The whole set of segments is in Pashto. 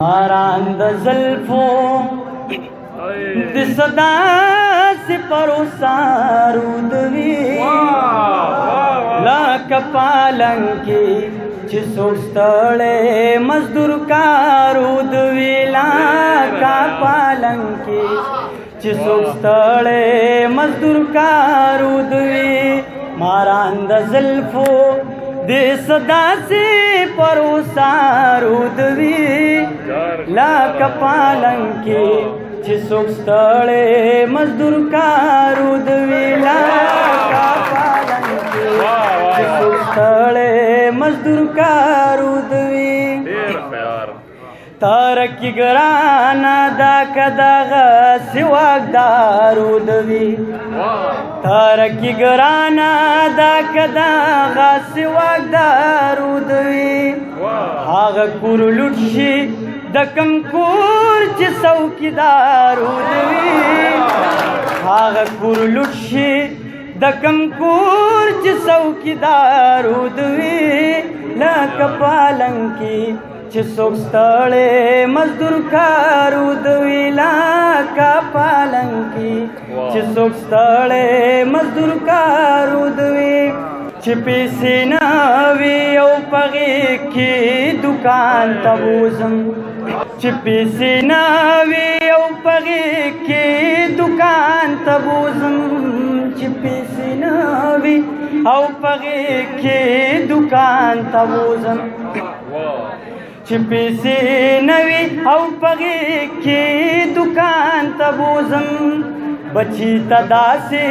ماران د زلفو د صدا سپرو سارودوي لکه پالنګ کې چې څوک ستړی مزدور کارو دوي، لکه پالنګ کې چې څوک ستړی مزدور کارو دوي۔ ماران د زلفو د صدا سي پرو سارو دوي، لکه پالنګ کې چې څوک ستړی مزدور کارو دوي، لکه پالنګ کې چې څوک ستړی مزدور کارو دوي۔ ډیر خيار۔ ترکی ګرانا دا کداغه سواک دارو دوي، ترکی ګرانا دا کداغه سواک دارو دوي۔ هغه کور لوټ شي د کم کور چې څوکیدارو دوي، هغه کور لوټ شي د کم کور چې څوکیدارو دوي، لکه پالنګ کې چې څوک ستړی مزدور کارو دوي، لکه پالنګ کې چې څوک ستړی مزدور کارو دوي۔ چې پیسې نه وي او په غېږ کې دکان ته بوځم، چې پیسې نه وي او په غېږ کې دکان ته بوځم، چې پیسې نه وي او په غېږ کې دکان ته بوځم، چې پیسې نه وي او په غېږ کې دکان ته بوځم، بچی ته داسې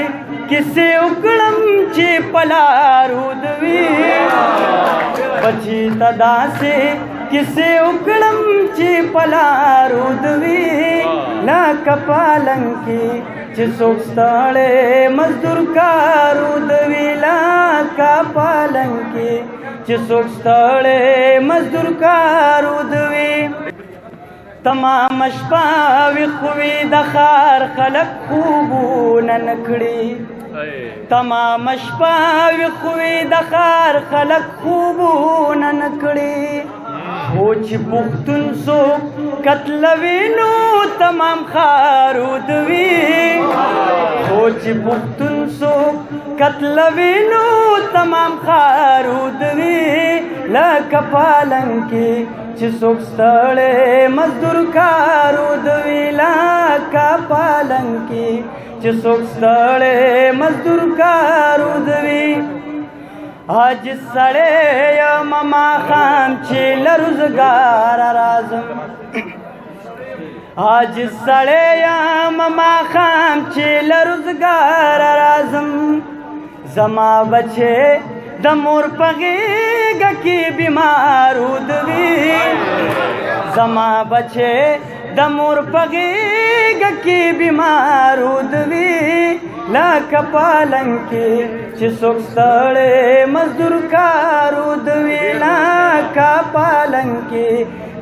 کیسې وکړم چې پلار ودوي، بچی ته داسې کیسې وکړم چې پلار ودوي، لکه پالنګ کې چې څوک ستړی مزدور کار ودوي، لکه پالنګ کې چې څوک ستړی مزدور کار ودوي۔ تمام شپه ویښ وي د ښار خلک خوبونه نه کړي، تمام شپه ویښ وي د ښار خلک خوبونه نه کړي، خو چې پښتون څوک قتلوي نو تمام ښار ودوي، خو چې پښتون څوک قتلوي نو تمام ښار ودوي، لکه پالنګ کې چې څوک ستړی مزدور کار ودوي، لکه پالنګ کې چې څوک ستړی مزدور کار ودوي۔ اج سړی یم ماښام چې له روزګاره راځم، اج سړی یم ماښام چې له روزګاره راځم، زما بچی د مور په غېږه کې بیمار ودوي، زما بچی د مور په غېږه کې بیمار ودوي، لکه پالنګ کې چې څوک ستړی مزدور کار ودوي، لکه پالنګ کې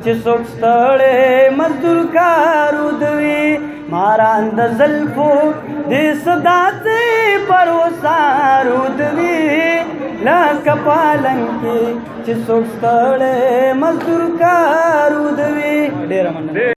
چې څوک ستړی مزدور کار ودوي۔ ماران د زلفو د صدا پرو سارو دوي، لکه پالنګ کې چې څوک ستړی مزدور کار ودوي۔ ډېره مننه۔